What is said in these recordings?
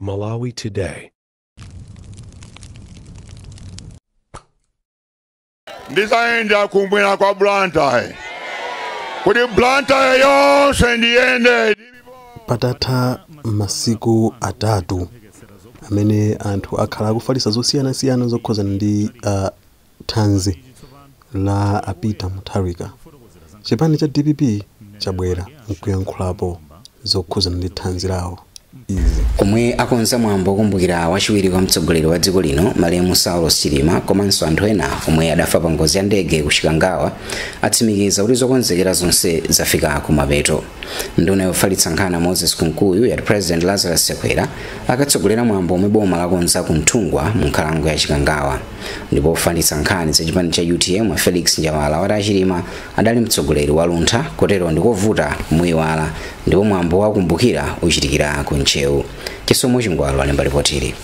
Malawi Today. Ndizayenda kumwera kwa Blantyre kuti Blantyre yonse ndiyende. Patatha masiku 3 amene anthu akhala akufalitsa zosiyanasiyana zokhuzana ndi thanzi la a Peter Mutharika, chipani cha DPP chabwera nkuyankhulapo zokhuzana ndi thanzi lawo. Izi omwe akonza mwambo okumbukira wachiwiri kwa mtsogoleri wa dziko lino malemu Saulos Chilima komanso anthu ena omwe adafa pa ngozi ya ndege ku Chikangawa atsimikiza kuti zokonzekera zonse zafika kumapeto. Nduna yofalitsa nkhani Moses Kunkuyu yati President Lazarus Chakwera akatsogolera mwambo omwe boma lakonza ku Nthungwa mu nkhalango ya Chikangawa. Ndipo ofalitsa nkhani za chipani cha UTM Felix Njawala wati Chilima adali mtsogoleri wa luntha, kotero ndikovuta kumuyiwala, ndipo mwambo wakumbukira uchitikira ku Ntcheu. Chisomo Chingwalo alemba ripotili.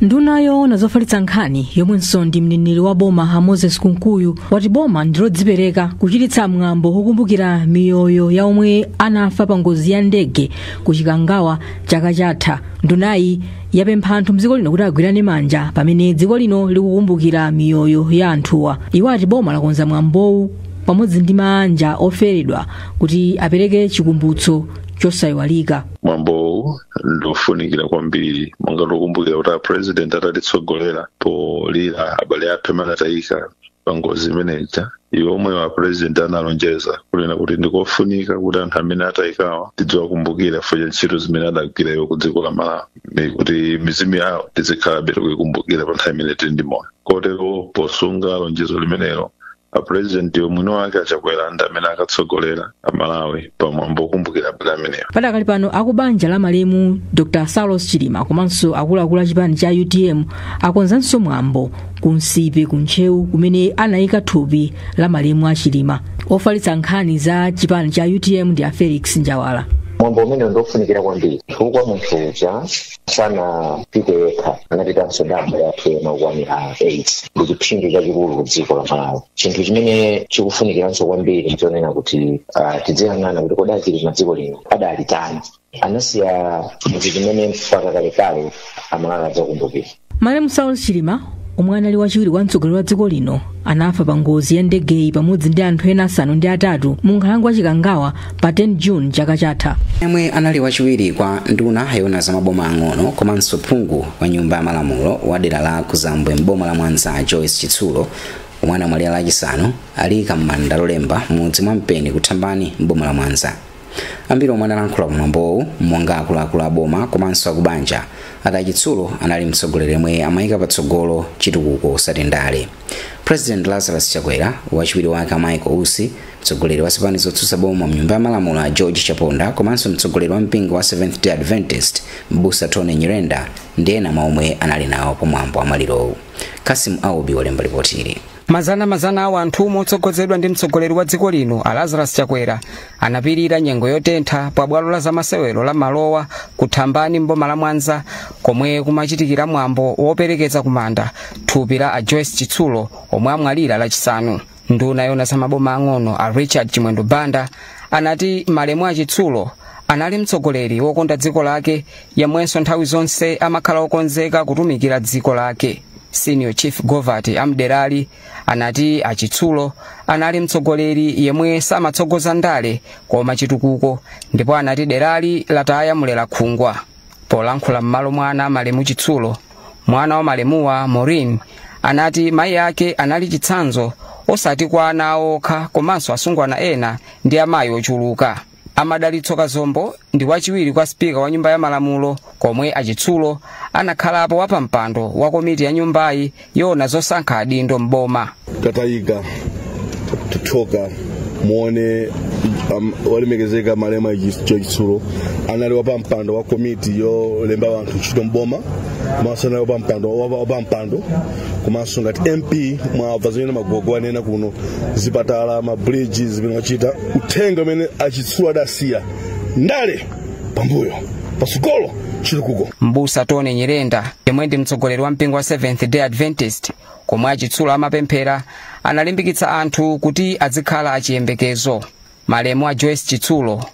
Nduna yoona zofalitsa nkhani yomwenso ndi mneneri wa boma Moses Kunkuyu wati boma ndilodzipereka kuchititsa mwambo wokumbukira miyoyo ya omwe anafa pa ngozi ya ndege ku Chikangawa chaka chatha. Ndunayi yapempha anthu mdziko lino kuti agwirane manja pamene dziko lino likukumbukira miyoyo ya anthuwa. Iwo ati boma lakonza mwambowu pamodzi ndi manja oferedwa kuti apereke chikumbutso chosayiwalika. Mwambowu ndofunikira kwambiri monga tikukumbukira kuti a president atatitsogolera polira abale athu amene atayika pa ngozi imeneja, iwo omwe wa president analonjeza kunena kuti ndikofunika kuti anthu amene atayikawa tidziwakumbukira chifukwa cha ntchito zimene adagwira iwo ku dziko la Malawi, kuti mizimu yawo tizikhalabe tikuyikumbukira pa nthawi imene tili ndi moyo. Kotero posunga lonjezo limenelo, a president mwini wake aChakwera ndi amene akatsogolera Amalawi pamwambo okumbukira abale amenewo. Padakali pano akubanja la malemu Dr. Saulos Chilima komanso akuluakulu a chipani cha UTM akonzanso mwambo ku Nsipe ku Ntcheu kumene anayika thupi la malemu a Chilima. Ofalitsa nkhani za chipani cha UTM ndi a Felix Njawala. Mwambo umene ndofunikira kwambiri chifukwa munthu uja sanapite yekha, anapitanso ndi abale athu ena okwanira 8. Ndi chipsinjo chachikulu ku dziko la Malawi. Chinthu chimene chikufunikiranso kwambiri nchonena kuti tidziyang'ana kuti kodi Chilima dziko lino adali tani, anasiya chinthu chimene mpaka kalekale Amalawi adzakumbukira. Malemu Saulos Chilima omwe anali wachiwiri kwa mtsogoleri wa dziko lino anafa pa ngozi ya ndegeyi pamodzi ndi anthu ena 8 mu nkhalango ya Chikangawa pa 10 June chaka chatha. Yemwe anali wachiwiri kwa nduna yoona za maboma ang'ono komanso phungu wa nyumba ya malamulo wa dera la Kuzambwe m'boma la Mwanza Joyce Chitsulo omwe anamwalira lachisanu aliyika m'manda lolemba mudzi mwa Mpeni kuthambani m'boma la Mwanza. Ambiri omwe analankhula pamwambowu monga akuluakulu a boma komanso akubanja ati Chitsulo anali mtsogoleri yemwe amayika patsogolo chitukuko osati ndale. President Lazarus Chakwera, wachiwiri wake Michael Usi, mtsogoleri wa zipani zotsutsa boma mnyumba ya malamulo a George Chaponda komanso mtsogoleri wa mpingo wa Seventh Day Adventist Mbusa Tony Nyirenda ndi ena mwa omwe anali nawo pamwambo wa malirowu. Kasim Aubi walemba ripotili. Mazana awo anthu motsogozedwa ndi mtsogoleri wa dziko lino a Lazarus Chakwera anapirira nyengo yotentha pa bwalo la zamasewero la Malowa kuthambani mboma la Mwanza komwe kumachitikira mwambo woperekeza kumanda thupi la a Joyce Chitsulo omwe amwalira lachisanu. Nduna yoona za maboma ang'ono a Richard Chimwendo Banda anati malemu a Chitsulo anali mtsogoleri wokonda dziko lake yemwenso nthawi zonse amakhala okonzeka kutumikira dziko lake. Senior Chief Govati amderali anati achitsulo anali mtsogoleri yemwe samatsogoza ndale koma chitukuko, ndipo anati derali lataya mulera khungwa. Polankhula m'malo mwana malemu Chitsulo, mwana wa malemuwa Maureen anati mayi ake anali chitsanzo osati kwa ana okha komanso asungwana ena ndi amayi ochuluka. Amadalitso Kazombo ndi wachiwiri kwa spika wa nyumba ya malamulo komwe achitsulo anakhalapo wapampando wa komiti ya nyumbayi yoona zosankha adindo mboma. Tatayika tuthoka muone walemekezeka malemu Chitsulo anali wapampando wa komiti yolemba anthu ntchito mboma, komanso anali wapampando komanso ngati MP mwabva zimene magogo anena kuno, zipatala, mabridge zimene wachita, uthenga umene achitsulo adasiya ndale pambuyo pasukolo chitukuko. Mbusa Tony Nyirenda yemwe ndi mtsogoleri wa mpingo wa Seventh Day Adventist komwe achitsulo amapemphera analimbikitsa anthu kuti azikhala achiyembekezo. Malemu a Joyce Chitsulo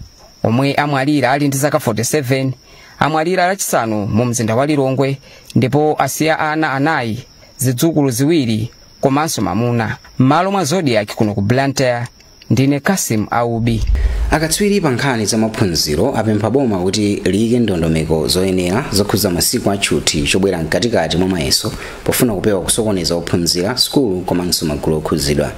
Omwe amwalira ali ndi zaka 47, amwalira Lachisanu mu mzinda wa Lilongwe ndipo asiya ana 4, zidzukulu 2 komanso mamuna. M'malo mwa Zodiac kuno ku Blantyre, ndine Kasim Aubi. Akatswiri pa nkhani za maphunziro apempha boma kuti liyike ndondomeko zoyenera zokhudza masiku atchuthi chobwera mkatikati mwa mayeso pofuna kupewa kusokoneza ophunzira, sukulu komanso magulu okhudzidwa.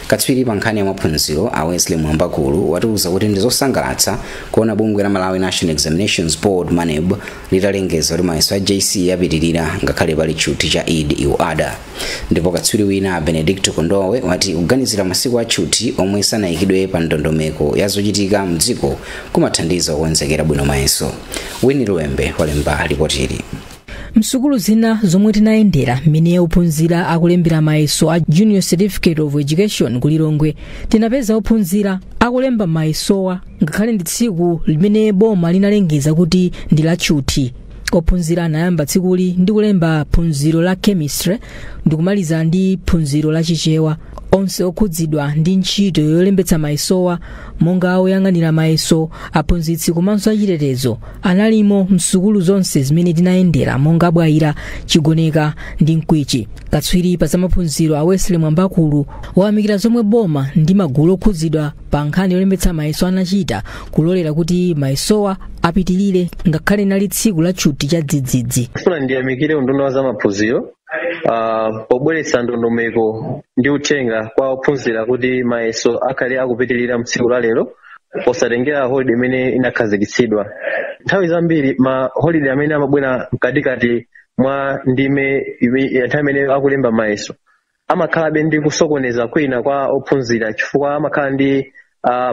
Katswiri pa nkhani ya maphunziro a Wesley Mwambakulu watiuza kuti ndi zosangalatsa kuona bungwe la Malawi National Examinations Board, MANEB, litalengeza kuti mayeso a JC apitirira ngakhale pali tchuthi cha Eid il-Adha. Ndipo katswiri wina Benedicto Kondowe wati kuganizira masiku atchuthi omwe sanayikidwe pa ndondomeko ya zochitika mdziko kumathandiza kukonzekera bwino mayeso. Winnie Luembe walemba ripotili. Msukulu zina zomwe tinayendera mmene ophunzira akulembera mayeso a Junior Certificate of Education ku Lilongwe, tinapeza ophunzira akulemba mayesowa ngakhale ndi tsiku limene boma linalengeza kuti ndi latchuthi. Ophunzira anayamba tsikuli ndi kulemba phunziro la chemistry ndi kumaliza ndi phunziro la Chichewa. Onse okhudzidwa ndi ntchito yolembetsa mayesowa, monga oyang'anira mayeso, aphunzitsi komanso achitetezo, analimo msukulu zonse zimene tinayendera monga Bwaira, Chigoneka ndi Mkwichi. Katswiri pa zamaphunziro a Wesley Mwambakulu wayamikira zomwe boma ndi magulu okhudzidwa pa nkhani yolembetsa mayeso anachita kulolera kuti mayesowa apitirire ngakhale nali tsiku la tchuthi cha dzidzidzi. Funa ndiyamikire unduna wa zamaphunziro pobweretsa ndondomeko ndi uthenga kwa ophunzira kuti mayeso akhale akupitirira mtsiku la lero posatengera holiday imene inakhazikitsidwa. Nthawi zambiri ma holiday amene amabwera mkatikati mwa ndime nthawi imene akulemba mayeso amakhalabe ndi kusokoneza kwina kwa ophunzira, chifukwa amakhala ndi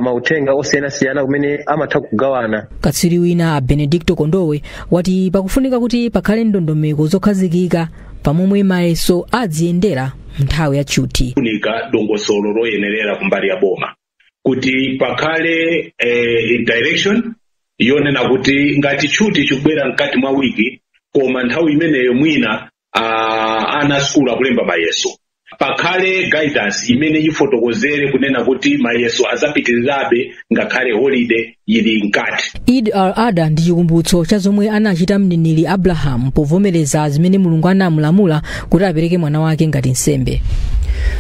mauthenga osiyanasiyana kumene amatha kugawana. Katswiri wina a Benedicto Kondowe wati pakufunika kuti pakhale ndondomeko zokhazikika pamomwe mayeso adziyendera nthawi ya tchuthi. Kufunika dongosolo loyenerera kumbali ya boma kuti pakhale direction yonena kuti ngati tchuthi chikubwera mkati mwa wiki, koma nthawi imeneyo mwina ana sukulu akulemba mayeso, pakhale guidance imene ifotokozere kunena kuti mayeso azapitirirabe ngakhale holiday ili mkati. Eid al-Adha ndi chikumbutso cha zomwe anachita mneneri Abraham povomereza zimene Mulungu anamulamula kuti apereke mwana wake ngati nsembe.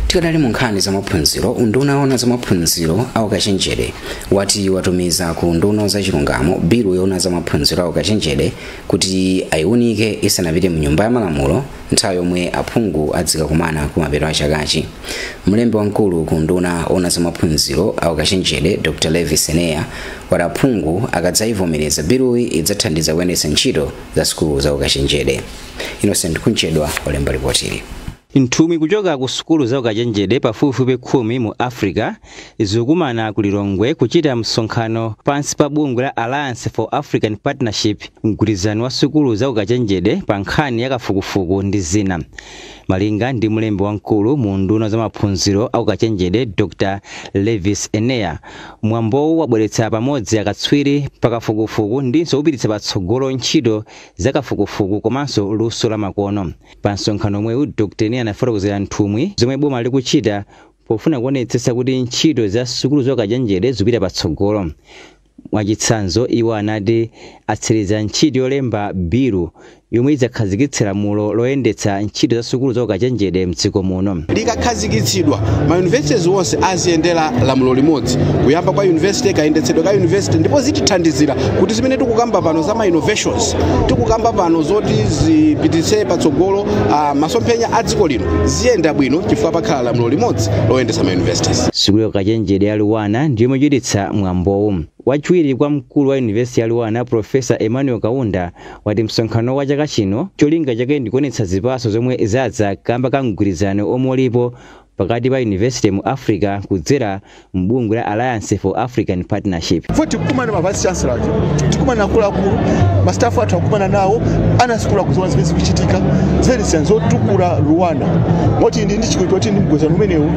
Tikadali mu nkhani za maphunziro, unduna ona za maphunziro aukachenjede wati watumiza ku nduna za chilungamo bilu yoona za maphunziro aukachenjede kuti ayiunike isanapite mu nyumba ya malamulo nthawi yomwe aphungu adzikakumana kumapeto a chakachi. Mlembi wamkulu ku nduna ona za maphunziro aukachenjede Dr. Levi Seneya wati aphungu akadzayivomereza biluyi idzathandiza kuyendetsa ntchito za sukulu za ukachenjede. Innocent Kunchedwa walemba ripotili. Nthumwi kuchoka ku sukulu za ukachenjede pafupifupi 10 mu Africa zikukumana ku Lilongwe kuchita msonkhano pansi pa bungwe la Alliance for African Partnership, mgwirizano wa sukulu za ukachenjede pa nkhani ya kafukufuku ndi zina. Malinga ndi mlembi wamkulu mu nduna za maphunziro a ukachenjede Dr. Levis Enea, mwambowu wabweretsa pamodzi akatswiri pa kafukufuku ndinso kupititsa patsogolo ntchito za kafukufuku komanso luso la makono. Pa msonkhano omwewu Dr. Enea anafotokozera nthumwi zomwe boma likuchita pofuna kuonetsetsa kuti ntchito za sukulu za ukachenjede zikupita patsogolo. Mwachitsanzo, iwo anati atsiriza ntchito yolemba bilu yomwe idzakhazikitsa lamulo loyendetsa ntchito za sukulu za ukachenjede mdziko muno. Likakhazikitsidwa, ma universities wonse aziyendera lamulo limodzi, kuyamba kwa university, kayendetsedwe ka university, ndipo zitithandizira kuti zimene tikukamba pano za ma innovations, tikukamba pano zoti zipititse patsogolo masomphenya a dziko lino, ziyenda bwino chifukwa pakhala lamulo limodzi loyendetsa ma universities. Sukulu ya ukachenjede ya Luwana ndiyo imachititsa mwambowu. Wachiwiri kwa mkulu wa yunivesiti ya Luwana Profesa Emmanuel Kaunda wati msonkhano wa chaka chino cholinga chake ndikuonetsa zipatso zomwe zadza kamba ka mgwirizano omwe ulipo pakati pa yunivesiti mu Africa kudzera mbungwe la Alliance for African Partnership. Fo tikukumana ma vice chancellor, tikumana akuluakulu, ma staff athu akukumana nawo, ana sukulu akuziona zimene zikuchitika, zimene ziyanzotukula Luwana moti ndi chikuti kuti ndi mgwirizano umenewu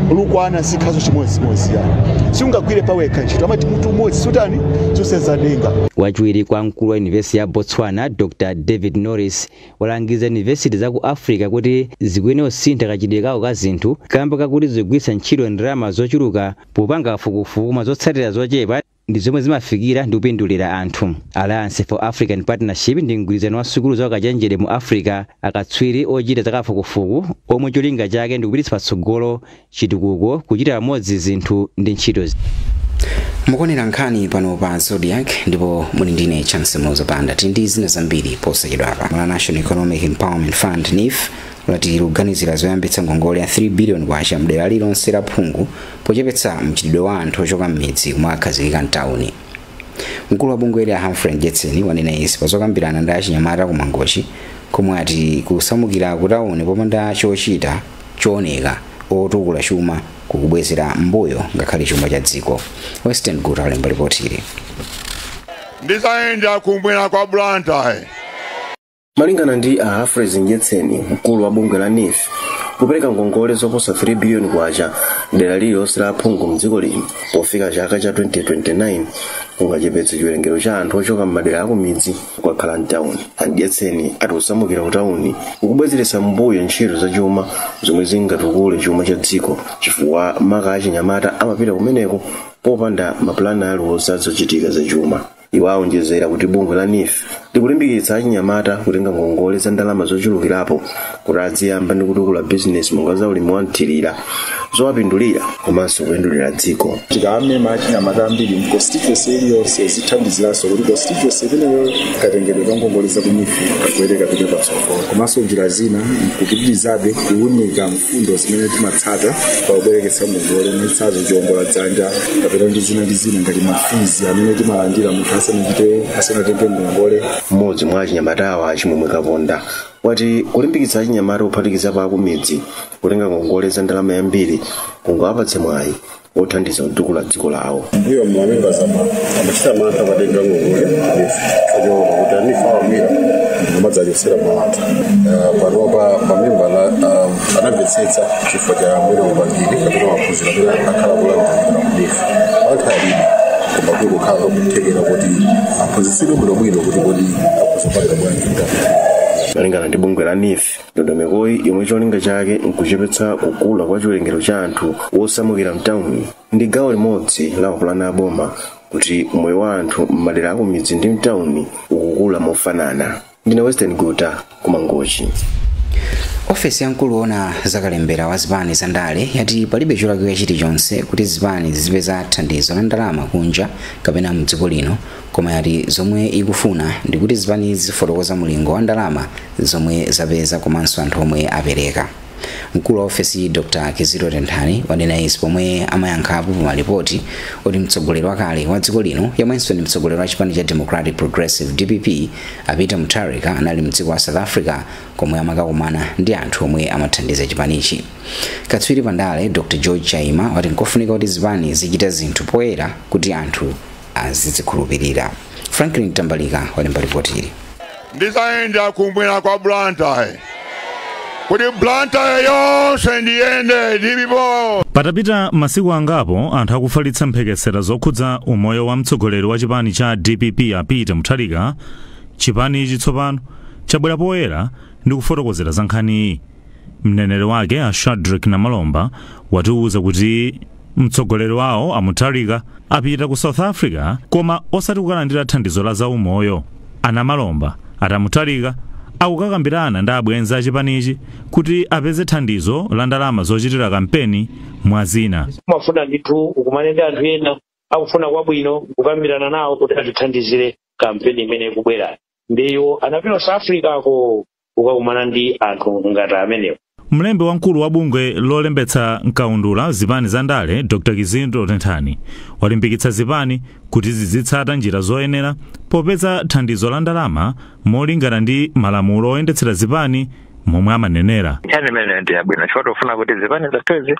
lukwana sikhazo chimodzimodzi yani siungagwire pawekha ntchito amati mutu umodzi sutani zosenza denga. Wachiwiri kwa mkulu wa yunivesiti ya Botswana Dr. David Norris walangiza yunivesiti za ku Africa kuti zikuyenera kusintha kachitidwe kawo ka zinthu kamba kakuti zikugwiritsa ntchito ndalama zochuluka popanga kafukufuku koma zotsatira zochepa. Ndi zomwe zimafikira ndi kupindulira anthu. Alliance for African Partnership ndi mgwirizano wa sukulu za ukachenjede mu Africa, akatswiri ochita zakafukufuku, omwe cholinga chake ndi kupititsa patsogolo chitukuko, kuchita pamodzi zinthu ndi ntchito. Mukuonera nkhani pano pa Zodiak ndipo muli ndine Chance Mlozapanda. Tili ndi zina zambiri posachedwapa. La National Economic Empowerment Fund, NEEF, lati likuganizira zoyambitsa ngongole ya 3 billion kwacha mdera lilonse la phungu pochepetsa mchitidwe wa anthu ochoka m'midzi kumwe akhazikika mtawuni. Mkulu wa bungwe la Humphrey Mdyetseni wanena izi pazokambirana ndi achinyamata ku Mangochi, komwe ati kusamukira kutawuni popanda chochita chooneka otukula chuma kukubwezera mbuyo ngakhale chuma cha dziko. Western Good alemba ripoti ili. Ndizayenda kumwera kwa Blantyre. Malingana ndi a Humphrey Mdyetseni, mkulu wa bungwe la NEEF, kupereka ngongole zoposa 3 billion kwacha dera lililonse la phungu mdziko lino pofika chaka cha 2029 kungachepetse chiwerengero cha anthu ochoka m'madera akumidzi kukakhala mtawuni. A Mdyetseni ati kusamukira kutawuni kukubwezeretsa mbuyo ntchito za chuma zomwe zingatukule chuma cha dziko, chifukwa maka achinyamata amapita kumeneko popanda mapulani aliwonse azochitika za chuma. Iwo awonjezera kuti bungwe la NEEF likulimbikitsa achinyamata kutenga ngongole za ndalama zochulukirapo kuti aziyamba ndi kutukula bizinesi monga za ulimi wamthirira zowapindulira komanso kupindulira dziko. Tikamema achinyamata ambiri mu constituency iliyonse, zithandiziranso kuti constituency imeneyo katengedwe ka ngongole za ku NEEF kakwere kapite patsogolo. Komanso njira zina nkupitirizabe kuwunika mfundo zimene timatsata pakubwereketsa ngongole, mwachitsanzo chiwongola dzanja kapena ndi zina ndi zina ngati ma fees amene timalandira munthu asanatenge ngongole. Mmodzi mwa achinyamatawa, Chimwemwe Kaponda, wati kulimbikitsa achinyamata kuphatikizapo akumidzi kutenga ngongole za ndalama yambiri kungawapatse mwayi othandiza kutukula dziko lawo. Mbuyo mamembers amachita mantha kutenga ngongole chochoka kuti a NEEF awamira ndikumadzachosera mantha. Panopa mamemba anamvetsetsa chifukwa cha mwene upangiri kapena maphunziro amene akhala kulandira ku NEEF. Mantha alibe, koma kungokhala kuthekera kuti aphunzitsidwe bwinobwino kuti kodi akuzopanga bwanji. Malingana ndi bungwe la NEEF, ndondomekoyi, yomwe cholinga chake nkuchepetsa kukula kwa chiwerengero cha anthu wosamukira mtawuni, ndi gawo limodzi la mapulani aboma kuti moyo wa anthu m'madera akumidzi ndi mtawuni ukukula mofanana. Ndine Western Guta, kumangochi. Ofesi ya mkulu woona zakalembera wa zipani za ndale yati palibe cholakwika chilichonse kuti zipani zizipeza thandizo la ndalama kunja kapena mdziko lino, koma yati zomwe ikufuna ndi kuti zipani zifotokoza mulingo wa ndalama zomwe zapeza komanso anthu omwe apereka. Mkulu wa ofesi Dr Kizito Tenthani wanena izi pomwe amayankhapo pa malipoti oti mtsogoleri wakale wa dziko lino, yemwenso ndi mtsogoleri wa chipani cha Democratic Progressive, DPP, a Peter Mutharika, anali mdziko wa South Africa komwe amakakumana ndi anthu omwe amathandiza chipanichi. Katswiri pandale Dr George Chaima wati nkofunika kuti zipani zichita zinthu poyera kuti anthu azizikhulupirira. Franklin Tambalika walemba ripoti ili. Ndizayenda kumwera kwa Blantyre kuti Blantyre yonse ndiyende ndilipo. Patapita masiku angapo anthu akufalitsa mphekesera zokhudza umoyo wa mtsogoleri wa chipani cha DPP a Peter Mutharika, chipani ichi tsopano chabwera poyera ndi kufotokozera za nkhaniyi. Mneneri wake a Shadrick Namalomba watiwuza kuti mtsogoleri wawo a Mutharika apita ku South Africa, koma osati kukalandira thandizo la zaumoyo. A Namalomba ati a Mutharika akukakambirana ndi abwenzi a chipanichi kuti apeze thandizo la ndalama zochitira kampeni, mwa zina. Mafuna ndithu ukumane ndi anthu ena akufuna kwabwino, kukambirana nawo kuti atithandizire kampeni imene ikubwera. Ndiyo anapita South Africa ko kukakumana ndi anthu ngati amenewo. Mlembi wamkulu wa bungwe lolembetsa mkaundula zipani za ndale Dr Kizito Tenthani walimbikitsa zipani kuti zizitsata njira zoyenera popeza thandizo la ndalama molingana ndi malamulo oyendetsera zipani momwe amanenera. Nkhani imene ndi yabwino chifukwa tikufuna kuti zipani zathuzi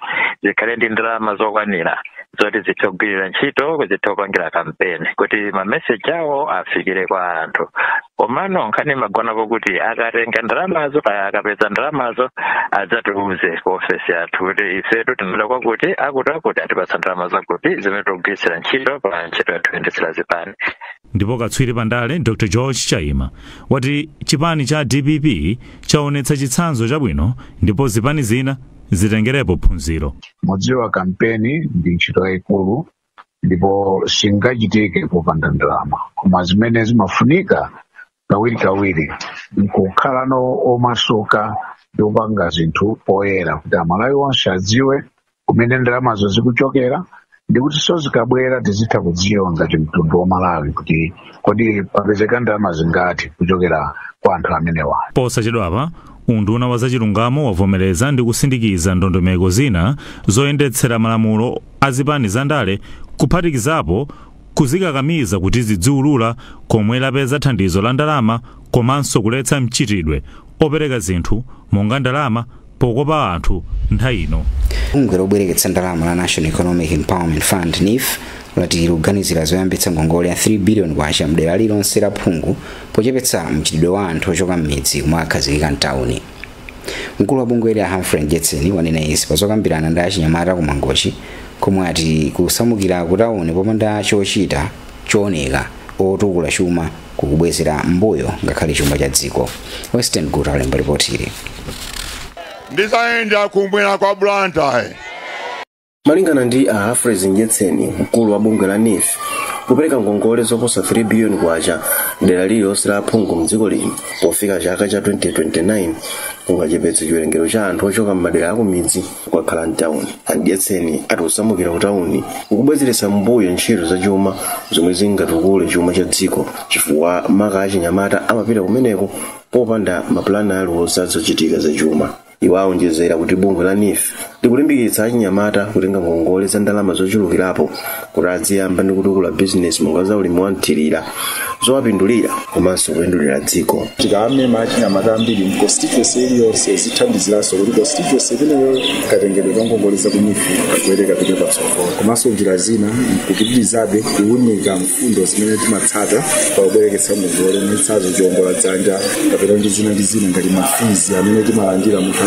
zikhale ndi ndalama zokwanira zoti zithe kugwirira ntchito, zithe kupangira kampeni kuti mameseji awo afikire kwa anthu. Komano nkhani imagonapo kuti akatenga ndalamazo, akapeza ndalamazo, adzatiuze ku ofesi yathu kuti ifetu tinada kwakuti akuti akuti atipatsa ndalama zakuti zimene tikugwiritsira ntchito pa ntchito yathu yoyendetsera zipani. Ndipo katswiri pandale Dr George Chaima wati chipani cha DPP chaonetsa chitsanzo chabwino ndipo zipani zina zitengerepo phunziro. Mudziwa, kampeni ndi ntchito yayikulu. Ndipo singachitike popanda ndalama. Koma zimene zimafunika kawirikawiri nkukhalano omasuka ndi kupanga zinthu poyera, kuti Amalawi onse adziwe kumene ndalamazo zikuchokera, ndi kuti so zikabwera tizitha kudziwa ngati mtundu wa Malawi kuti kodi papezeka ndalama zingati kuchokera kwa anthu amenewa. Posachedwapa unduna wa zachilungamo wavomereza ndi kusindikiza ndondomeko zina zoyendetsera malamulo a zipani za ndale, kuphatikizapo kuzikakamiza kuti zidziwulula komwe lapeza thandizo la ndalama, komanso kuletsa mchitidwe opereka zinthu monga ndalama pokopa anthu nthawi ino. Bungwe lobwereketsa ndalama la National Economic Empowerment Fund, NEEF, lati likuganizira zoyambitsa ngongole ya 3 billion kwacha mdera lilonse la phungu pochepetsa mchitidwe wa anthu ochoka m'midzi kumwe akhazikika mtawuni. Mkulu wa bungweli a Humphrey Mdyetseni wanena izi pazokambirana ndi achinyamata ku Mangochi, komwe ati kusamukira ku tawuni popanda chochita chooneka otukula chuma kukubwezera mbuyo ngakhale chuma cha dziko. Western Good alemba ripoti ili. Ndizayenda kumwera kwa Blantyre. Malingana ndi a Humphrey Mdyetseni, mkulu wa bungwe la NEEF, kupereka ngongole zoposa 3 billion kwacha dera lililonse la aphungu mdziko lino pofika chaka cha 2029 kungachepetse chiwerengero cha anthu ochoka m'madera akumidzi kukakhala mtawuni. A Mdyetseni ati kusamukira ku tawuni kukubwezeretsa mbuyo ntchito za chuma zomwe zingatukule chuma cha dziko, chifukwa maka achinyamata amapita kumeneko popanda mapulani aliwonse azochitika za chuma. Iwo awonjezera kuti bungwe la NEEF likulimbikitsa achinyamata kutenga ngongole za ndalama zochulukirapo kuti aziyamba ndi kutukula bizinesi monga za ulimi wa mthirira zowapindulira komanso kupindulira dziko. Tikamema achinyamata ambiri mu constituency iliyonse zithandiziranso kuti constituency imeneyo katengedwe ka ngongole za ku NEEF kakwere kapite patsogolo. Komanso njira zina nkupitirizabe kuwunika mfundo zimene timatsata pakubwereketsa ngongole, mwachitsanzo chiwongola dzanja kapena ndi zina ndi zina ngati ma fees amene timalandira munthu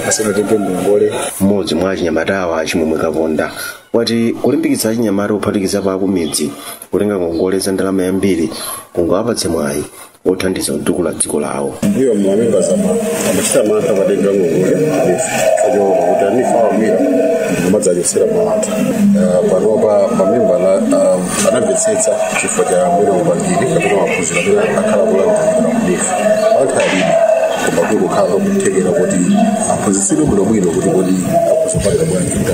asanatenge ngongole. Mmodzi mwa achinyamatawa, Achimwemwe Kaponda, wati kulimbikitsa achinyamata kuphatikizapo akumidzi kutenga ngongole za ndalama yambiri kungawapatse mwayi othandiza kutukula dziko lawo. Mbuyo mamembers amachita mantha kukatenga ngongole chochoka kuti a NEEF awamira ndikumadzachotsera mantha. Panopa mamembala anamvetsetsa chifukwa cha mwina upangiri kapena maphunziro amene akhala kulandira ku NEEF. Mantha alibe, koma kuli kukhala kuthekera kuti aphunzitsidwe bwinobwino kuti kodi akuzopanga bwanji kuti.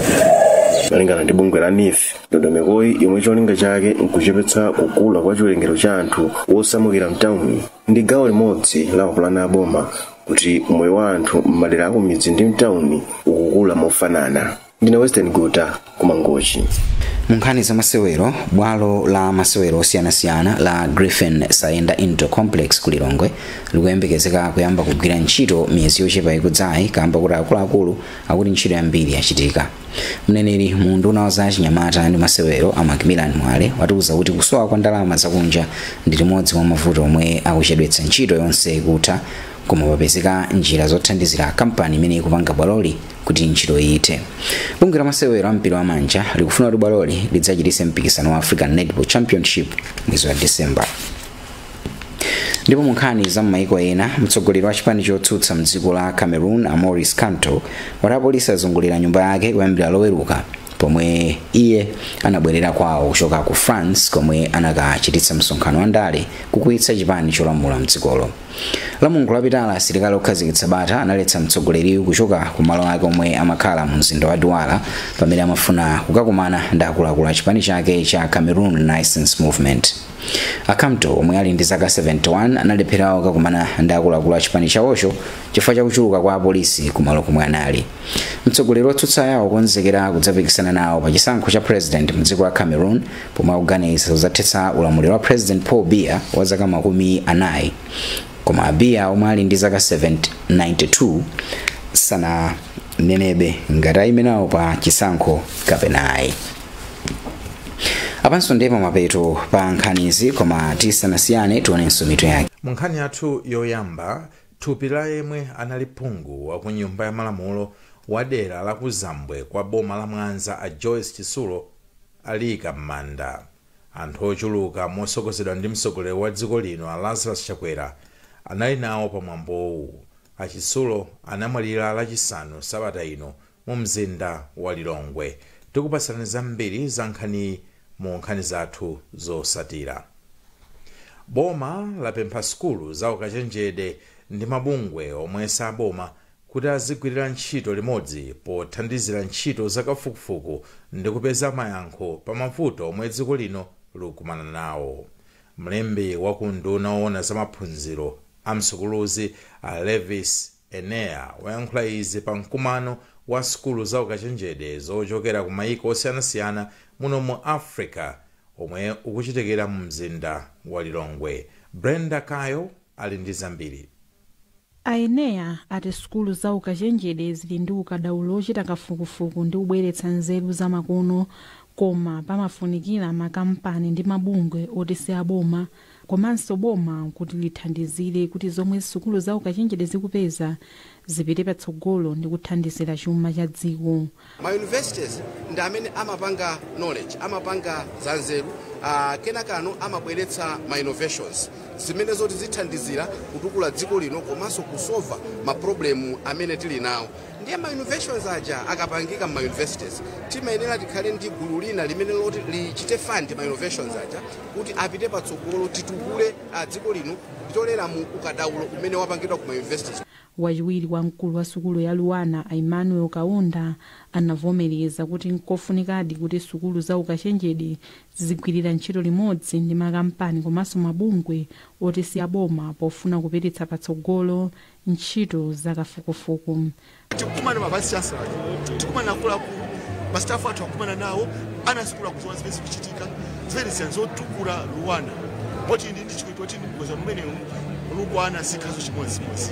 Malingana ndi bungwe la NEEF, ndondomekoyi, yomwe cholinga chake nkuchepetsa kukula kwa chiwerengero cha anthu osamukira mtawuni, ndi gawo limodzi la mapulani a boma kuti moyo wa anthu m'madera akumidzi ndi mtawuni ukukula mofanana. Ndine Western Guta, kumangochi. Mu nkhani za masewero, bwalo la masewero osiyanasiyana la Griffin Saenda Indoor Complex ku Lilongwe likuyembekezeka kuyamba kugwira ntchito miyezi yochepa ikudzayi, kamba kuti akuluakulu akuti ntchito yambiri yachitika. Mneneri mu nduna wa za chinyamata ndi masewero a Macmillan Mwale watiuza kuti kusowa kwa ndalama zakunja ndi limodzi mwa mavuto omwe akuchedwetsa ntchito yonse kutha, koma papezeka njira zothandizira kampani imene ikupanga bwaloli kuti ntchito iyithe. Bungwe la masewero a mpira wa manja likufuna kuti bwaloli lidzachititse mpikisano wa African Netball Championship mwezi wa December. Ndipo mu nkhani za m'maiko ena, mtsogoleri wa chipani chotsutsa mdziko la Cameroon a Maurice Kamto wati apolisi azungulira nyumba yake kuyambira Loweruka pomwe iye anabwerera kwawo kuchoka ku France komwe anakachititsa msonkhano wa ndale kukwiyitsa chipani cholamula mdzikolo. Lamulungu lapitala, asilikali okhazikitsa bata analetsa mtsogoleriyu kuchoka ku malo ake omwe amakhala mu mzinda wa Douala pamene amafuna kukakumana ndi akuluakulu a chipani chake cha Cameroon Renaissance Movement. A Kamto, omwe ali ndi zaka 71, analepherawo kukakumana ndi akuluakulu a chipani chawocho chifukwa chakuchuluka kwa apolisi kumalo komwe anali. Mtsogoleri wotsutsa yawo kukonzekera kudzapikisana nawo pa chisankho cha president mdziko la Cameroon, pomwe akuganiza kudzathetsa ulamuliro wa President Paul Biya wa zaka 40. Koma Biya, omwe ali ndi zaka 92, sananenebe ngati ayime nawo pa chisankho kapena ayi. Apanso ndipo mapeto pa nkhanizi, koma tisanasiyane tionenso mitu yake. Mu nkhani yathu yoyamba, thupi la yemwe anali phungu wa ku Nyumba ya Malamulo wa dera la Kuzambwe kwa boma la Mwanza a Joyce Chitsulo aliyika m'manda. Anthu ochuluka motsogozedwa ndi mtsogoleri wa dziko lino a Lazarus Chakwera anali nawo pamwambowu. A Chitsulo anamwalira Lachisanu sabata ino mu mzinda wa Lilongwe. Tikupatsani zambiri za nkhani. Mu nkhani zathu zosatira, boma lapempha sukulu za ukachenjede ndi mabungwe omwe saboma kuti azigwirira ntchito limodzi pothandizira ntchito zakafukufuku ndi kupeza mayankho pa mavuto omwe dziko lino likukumana nawo. Mlembi wa ku nduna woona za maphunziro amsukuluzi, a Levis Enea, wayankhula izi pa mkumano wa sukulu za ukachenjede zochokera ku mayiko osiyanasiyana muno mu Africa omwe ukuchitikira mu mzinda wa Lilongwe. Brenda Kayo ali ndi zambiri. Aeneya ati sukulu za ukachenjede zili ndi ukadaulo ochita kafukufuku ndi kubweretsa nzeru zamakono, koma pamafunikira makampani ndi mabungwe oti si aboma komanso boma kuti lithandizire kuti zomwe sukulu za ukachenjede zikupeza zipite patsogolo ndi kuthandizira chuma cha dziko. Ma universities ndi amene amapanga knowledge, amapanga zanzeru, kenakano amabweretsa ma innovations zimene zoti zithandizira kutukula dziko lino komanso kusolva ma problem amene tili nawo. Ndiye ma innovations aja akapangika ma universities, timayenera tikhale ndi gulu lina limene loti lichite fund ma innovations aja kuti apite patsogolo, titukule dziko lino kutolera mu ukadaulo umene wapangidwa ku ma universities. Wachiwiri wa mkulu wa sukulu ya Luanar, Emmanuel Kaunda, anavomereza kuti nkofunikadi kuti sukulu za ukachenjede zizigwirira ntchito limodzi ndi makampani komanso mabungwe oti si aboma pofuna kupititsa patsogolo ntchito zakafukufuku. Tikumana ma vice chancellor, tikumana akuluakulu, ma staff athu akumana nawo, ana sukulu akudziwa zimene zikuchitika, zimene zotukula LUANAR, moti ndi chikuti kuti ndi mgwirizano umenewu LUANAR sikhazo chimodzimodzi,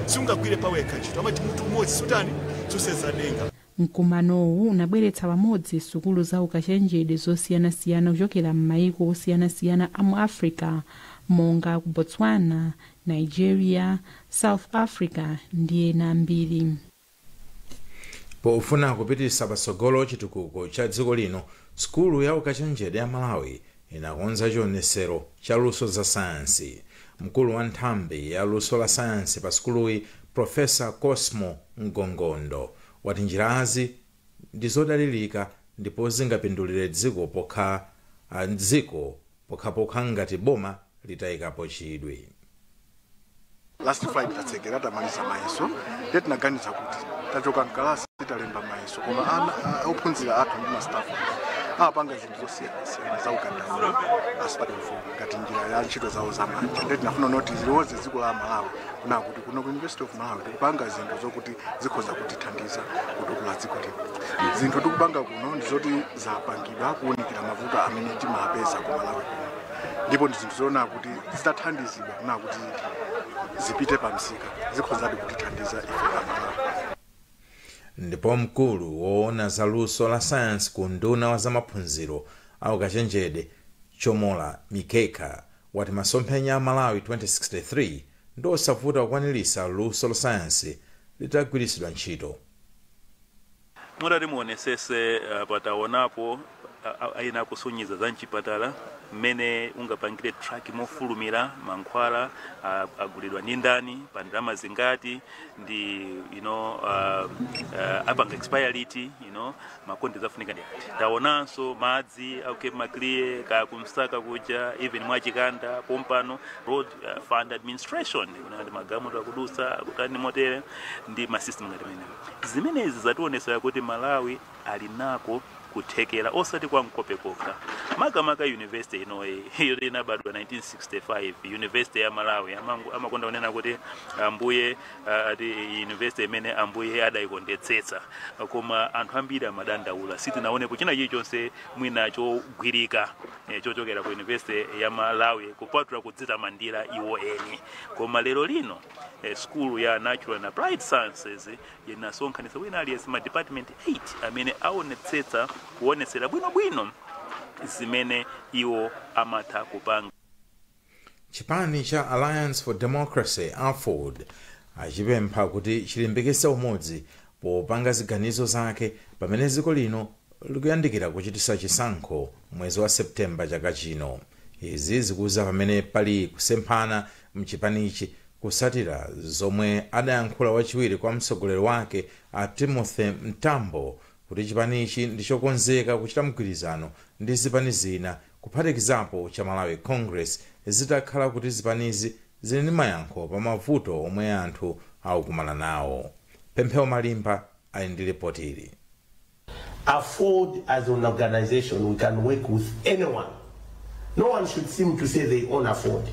sungagwire pawekha ntchito, amati mutu umodzi sutani susenza denga. Mkumanowu unabweretsa pamodzi sukulu za ukachenjede zosiyanasiyana kuchokera m'mayiko osiyanasiyana a mu Africa monga ku Botswana, Nigeria, South Africa ndi ena ambiri. Pofuna kupititsa patsogolo chitukuko cha dziko lino, sukulu ya ukachenjede ya Malawi inakonza chionesero cha luso za sayansi. Mkulu wa nthambi ya luso la sayansi pa sukuluyi, Profesa Cosmo Mgongondo, wati njirazi ndi zodalirika ndipo zingapindulire dziko dziko pokhapokha ngati boma litayikapo chidwi. Last Friday tatsekera, tamaliza mayeso. Ndiye tinaganiza kuti tachoka mkalasi, talemba mayeso, koma ana ophunzira athu ndi ma staff amapanga zinthu zosiyanasiyana za ukadaulo as part of ngati njira ya ntchito zawo zamanja. Ndiye tinafuna noti ziliwoze dziko la Malawi kuna kuti kuno ku University of Malawi tikupanga zinthu zokuti zikhoza kutithandiza kutukula dziko lino. Zinthu tikupanga kuno ndi zoti zapangidwa kuwunikira mavuto amene timapeza ku Malawi kuno, ndipo ndi zinthu zoona kuti zitathandizidwa kuna kuti zipite pa msika zikhozadi kutithandiza ife Amalawi. Ndipo mkulu woona za luso la sayansi ku nduna wa zamaphunziro aukachenjede, Chomola Mikeka, wati masomphenya a Malawi 2063 ndi osavuta kukwaniritsa luso la sayansi litagwiritsidwa ntchito. Mutati muonesese, pataonapo aina kusunyiza za mchipatala mmene ungapangire track mofulumira mankhwala agulidwa ndi ndani, pa ndalama zingati, ndi apanga expire liti, makonde zafunika ndi ati. Taonanso madzi, okay, Maclear kaya kumsaka kuja, even mwachikanda pompano, road fund administration kunati magamoto akudusa kutani motere ndi ma system ngati menewo. Zimenezi zationesera kuti Malawi ali nako kuthekera, osati kwa mkope kokha, makamaka university inoyi iyo inabadwa 1965, University ya Malawi. Amakonda kunena kuti ambuye ati university imene ambuye adayikondetsetsa, koma anthu ambiri amadandaula, sitinaonepo china chilichonse mwina chogwirika chochokera ku University ya Malawi kupatula kudzitamandira iwo eni. Koma lero lino school ya Natural and Applied Sciences inasonkhanitsa wina aliyense, ma department 8 amene aonetsetsa kuonetsera bwinobwino zimene iwo amatha kupanga. Chipani cha Alliance for Democracy, AFORD, achipempha kuti chilimbikitse umodzi popanga ziganizo zake pamene dziko lino likuyandikira kuchitisa chisankho mwezi wa Septemba chaka chino. Izi zikuza pamene pali kusemphana mchipanichi kusatira zomwe adayankhula wachiwiri kwa mtsogoleri wake a Timothy Mtambo. kuti chipanichi ndichokonzeka kuchita mgwirizano ndi zipani zina, kuphatikizapo cha Malawi Congress, zitakhala kuti zipanizi zili ndi mayankho pa mavuto omwe anthu akukumana nawo. Pemphero Malimba ali ndi ripoti ili. AFORD as an organization, we can work with anyone. No one should seem to say they own AFORD.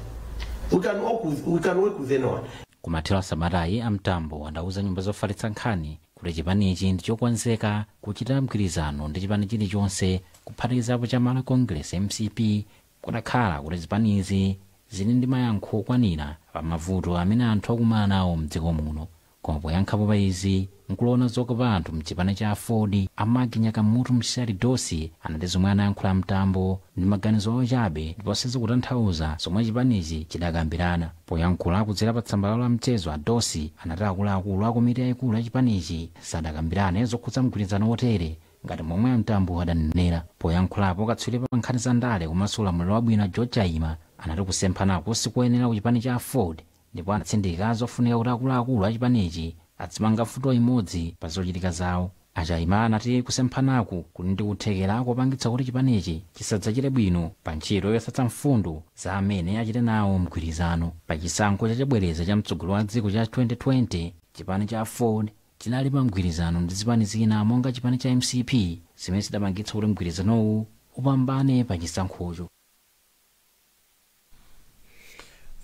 We can work with anyone. Kumathero asabatayi, amtambo adauza nyumba zofalitsa nkhani kuti chipanichi ndi chokonzeka kuchita mgwirizano ndi chipani chilichonse, kuphatikizapo cha Malawi Congress, MCP, kutakhala kuti zipanizi zili ndi mayankho okwanira pa mavuto amene anthu akumana nawo mdziko muno. Koma poyankhapo pa izi, mkulu woona zokopa anthu mchipani cha AFORD, amagi Nyakamutu Mshali Dosi, anati zomwe anayankhula Mtambo ndi maganizo awo chabe ndipo sizikutanthauza zomwe chipanichi chidakambirana. Poyankhula kudzera pa tsamba lawo la mchezo, a Dosi anati akuluakulu a komiti yayikulu ya chipanichi sadakambirane zokhudza mgwirizano wotere ngati momwe amtambo adanenera. Poyankhulapo, katswiri pa nkhani za ndale komanso ulamuliro wabwino George Chaima anati kusemphanako sikuyenera ku chipani cha AFORD, ndipo anatsindika zofunika kuti akuluakulu a chipanichi azimanga futo imodzi pa zochitika zawo. Achaima anati kusemphanaku kuli ndi kuthekera kopangitsa kuti chipanichi chisadzachite bwino pa ntchito yosatsa mfundo za amene achite nawo mgwirizano. Pa chisankho chachabwereza cha mtsogoleri wa dziko cha 2020, chipani cha AFORD chinali pa mgwirizano ndi zipani zina monga chipani cha MCP, zimene zidapangitsa kuti mgwirizanowu upambane pa chisankhocho.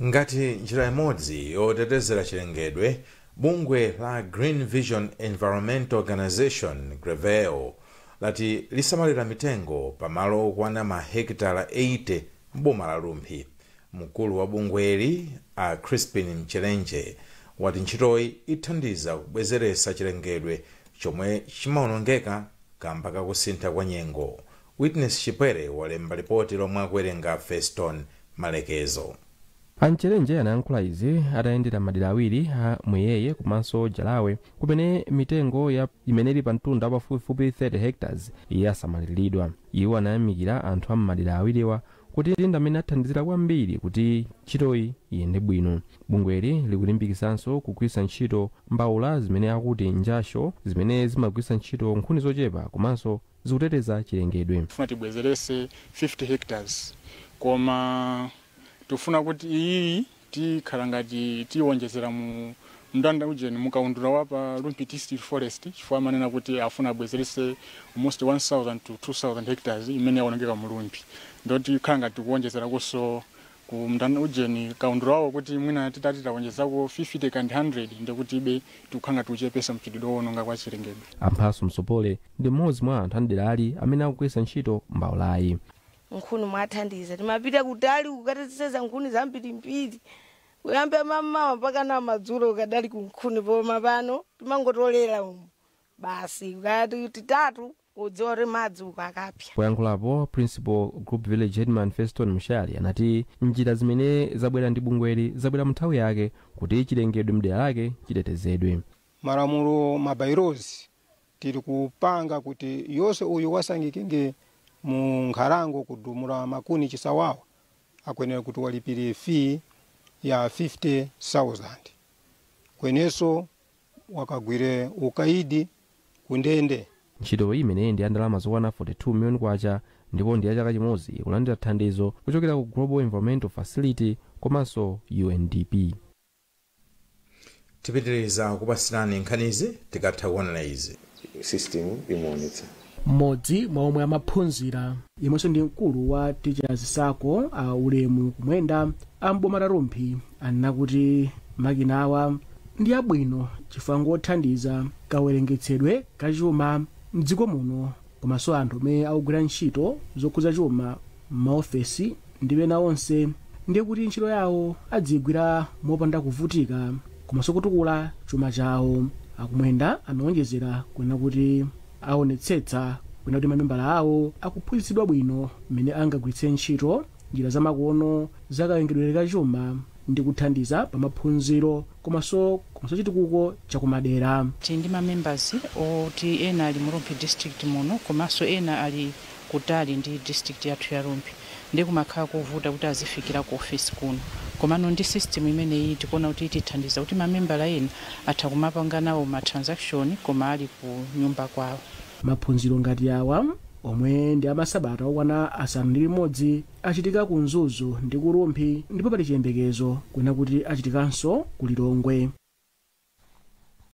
Ngati njira imodzi yotetezera chilengedwe, bungwe la Green Vision Environmental Organization, GREVEO, lati lisamalira mitengo pamalo okwana mahekitala 80 m'boma la Rumphi. Mkulu wa bungweli, a Crispin Mchelenje, wati ntchitoyi ithandiza kubwezeretsa chilengedwe chomwe chimawonongeka kamba kakusintha kwa nyengo. Witness Chipwere walemba ripoti lomwe akuwerenga Feston Malekezo. Amchelenje anayankhula izi atayendera madera awiri a Mweyeye komanso Jalawe, kumene mitengo ya imene ili pa mtunda pafupifupi 30 hectares yasamaliridwa. Iwo anayamikira anthu a m'madera awiriwa kuti ndi amene athandizira kwambiri kuti ntchitoyi iyende bwino. Bungweli likulimbikisanso kugwiritsa ntchito mbawula zimene akuti njasho, zimene zimagwiritsa ntchito nkhuni zochepa komanso zikuteteza chilengedwe. Tifuna tibwezerese 50 hectares, koma tifuna kuti iyi tikhala ngati tiwonjezera mu mndanda ujeni mukaundula wa pa Rumphi District Forest, chifukwa amanena kuti afuna abwezerese almost 1000 to 2000 hectares imene yaonongeka mu Rumphi. Ndoti tikhala ngati tikuwonjezerakonso ku mndanda ujeni kaundula wawo, kuti mwina titati tawonjezako 50 kandi 100, ndikuti ibe tikukhala ngati uchepesa mchitidwe wowononga kwa chilengedwe. Amphaso Msopole ndi mmodzi mwa anthu amderali amene akugwiritsa ntchito mbawulayi. Nkhuni mwathandiza. Timapita kutali kukateteza nkhuni zambirimbiri, kuyamba mamawa mpaka na madzulo ukadali kunkhuni. Poma pano timangotolera umu basi, ukati titatu udziwa kuti madzi ukakapya. Poyankhulapo, principal group village headman Feston Mshali anati njira zimene zabwera ndi bungweli zabwera mu nthawi yake kuti chilengedwe mdera lake chitetezedwe. Malamulo, ma bylaws, tili kupanga kuti yonse uyu wasangikenge mu nkhalango kudumula makuni chisawawa akwenera kuti walipire fee ya 50,000, kwenenso wakagwire ukaidi kundende. Ntchitoyi imeneyi ndi ya ndalama zokwana 42 miliyoni kwacha ndipo ndi ya chaka chimodzi, ikulandira thandizo kuchokera ku Global Environmental Facility komanso UNDP. Tipitiriza kupasirani nkhanizi tikatha kuonera izi. System imuonetsa. Mmodzi mwa omwe amaphunzira, yemwenso ndi mkulu wa Teachers SACCO, a Ulemu Kumwenda amboma la Rumphi, anena kuti makina awa ndi abwino chifukwa ngothandiza kawerengetsedwe kachuma mdziko muno, komanso anthu amene akugwira ntchito zokhudza chuma m'maofesi ndi ena onse, ndiye kuti ntchito yawo adzigwira mopanda kuvutika komanso kutukula chuma chawo. Akumwenda anaonjezera kunena kuti aonetsetsa kunena kuti mamembala awo akuphunzitsidwa bwino mmene angagwiritse ntchito njira zamakono zakawerengedwe kachuma ndi kuthandiza pa maphunziro komanso chitukuko chakumadera. Tili ndi ma members oti ena ali mu Rumphi District muno, komanso ena ali kutali ndi district yathu ya Rumphi, ndi kumakhala kovuta kuti azifikira ku office kuno. Komano ndi system imeneyi tikuona kuti itithandiza kuti mamembala ena atha kumapanga nawo ma transaction koma ali ku nyumba kwawo. Maphunziro ngati awa omwe ndi amasabata okwana 6 achitika ku Mzuzu ndi ku Rumphi, ndipo pali chiyembekezo kuna kuti achitikanso ku Lilongwe.